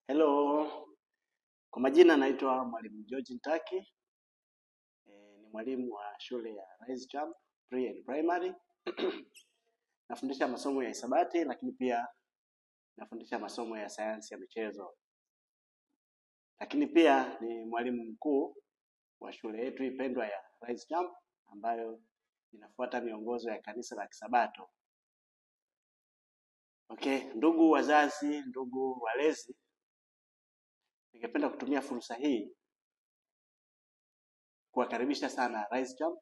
Hello, kwa majina naitwa Mwalimu George Ntaki. Ni mwalimu wa shule ya Rise Jump Pre and Primary. Nafundisha masomo ya hisabati lakini pia nafundisha masomo ya sayansi ya michezo. Lakini pia ni mwalimu mkuu wa shule yetu ipendwa ya Rise Jump ambayo inafuata miongozo ya kanisa la Kisabato. Okay, ndugu wazazi, ndugu walezi, ningependa kutumia fursa hii kuwakaribisha sana Rise Jump.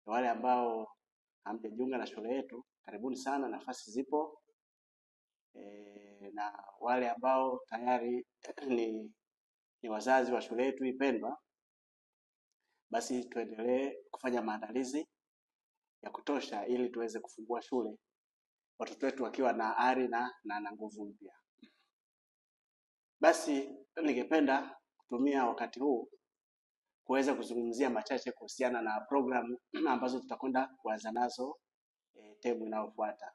Wale ambao hamjajiunga na shule yetu, karibuni sana, nafasi zipo. Na wale ambao tayari ni wazazi wa shule yetu ipendwa, basi tuendelee kufanya maandalizi ya kutosha ili tuweze kufungua shule watoto wetu wakiwa na ari na nguvu mpya. Basi ningependa kutumia wakati huu kuweza kuzungumzia machache kuhusiana na programu ambazo tutakwenda kuanza nazo temu inayofuata.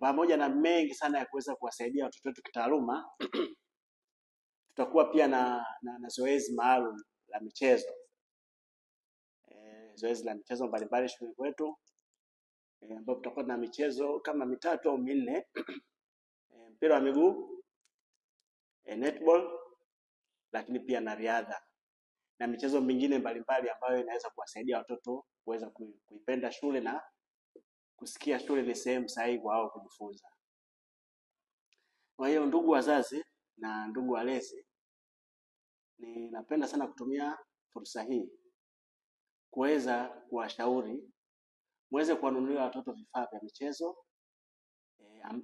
Pamoja na mengi sana ya kuweza kuwasaidia watoto wetu kitaaluma, tutakuwa pia na zoezi maalum la michezo. Zoezi la michezo mbalimbali shuleni kwetu, ambapo tutakuwa na michezo kama mitatu au minne. Mpira wa miguu, netball, lakini pia na riadha na michezo mingine mbalimbali ambayo inaweza kuwasaidia watoto kuweza kuipenda shule na kusikia shule ni sehemu sahihi kwa wao kujifunza. Kwa hiyo ndugu wazazi na ndugu walezi, ninapenda sana kutumia fursa hii kuweza kuwashauri muweze kuwanunulia watoto vifaa vya michezo,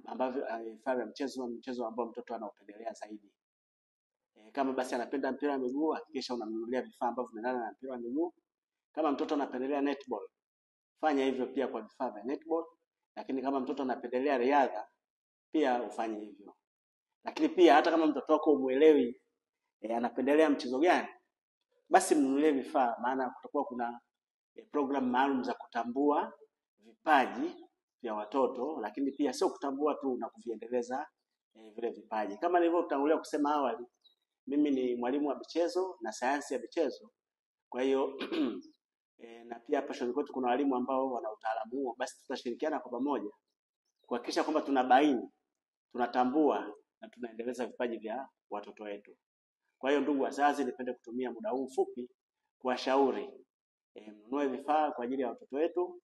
ambavyo vifaa vya mchezo ambao mtoto anaupendelea zaidi. Kama basi anapenda mpira wa miguu, hakikisha unamnunulia vifaa ambavyo vinaendana na mpira wa miguu. Kama mtoto anapendelea netball, fanya hivyo pia kwa vifaa vya netball. Lakini kama mtoto anapendelea riadha, pia ufanye hivyo. Lakini pia hata kama mtoto wako umuelewi anapendelea mchezo gani, basi mnunulie vifaa, maana kutakuwa kuna program maalum za kutambua vipaji vya watoto, lakini pia sio kutambua tu na kuviendeleza vile vipaji. Kama nilivyotangulia kusema awali, mimi ni mwalimu wa michezo na sayansi ya michezo. Kwa hiyo na pia hapa shuleni kwetu kuna walimu ambao wana utaalamu huo, basi tutashirikiana kwa pamoja kuhakikisha kwamba tunabaini, tunatambua na tunaendeleza vipaji vya watoto wetu. Kwa hiyo ndugu wazazi, nipende kutumia muda huu mfupi kuwashauri mnunue vifaa kwa ajili ya watoto wetu,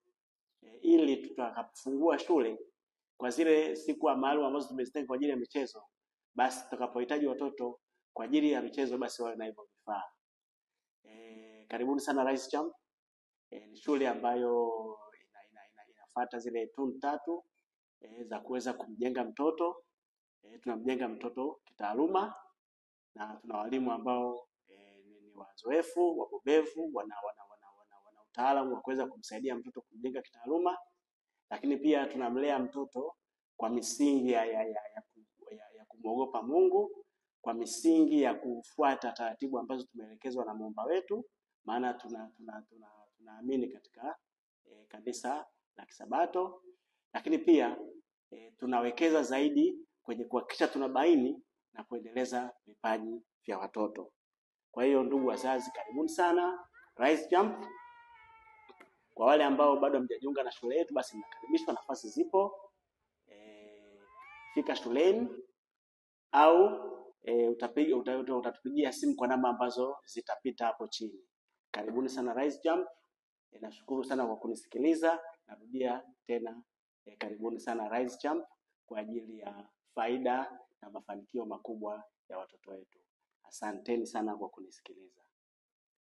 ili tutakapofungua shule kwa zile siku maalum ambazo tumezitenga kwa ajili ya michezo, basi tutakapohitaji watoto kwa ajili ya michezo basi wawe na hivyo vifaa. Karibuni sana Rise Jump. Ni shule ambayo inafuata zile tunu tatu za kuweza kumjenga mtoto. Tunamjenga mtoto kitaaluma na tuna walimu ambao ni wazoefu, wabobevu, wana utaalamu wa kuweza kumsaidia mtoto kumjenga kitaaluma. Lakini pia tunamlea mtoto kwa misingi ya kumwogopa Mungu, kwa misingi ya kufuata taratibu ambazo tumeelekezwa na Muumba wetu, maana tunaamini katika kanisa la Kisabato. Lakini pia tunawekeza zaidi kwenye kuhakikisha tunabaini na kuendeleza vipaji vya watoto. Kwa hiyo ndugu wazazi, karibuni sana Rise Jump. Kwa wale ambao bado hamjajiunga na shule yetu, basi mnakaribishwa, nafasi zipo. Fika shuleni au utatupigia simu kwa namba ambazo zitapita hapo chini. Karibuni sana Rise Jump. Nashukuru sana kwa kunisikiliza. Narudia tena, karibuni sana Rise Jump kwa ajili ya faida na mafanikio makubwa ya watoto wetu. Asanteni sana kwa kunisikiliza.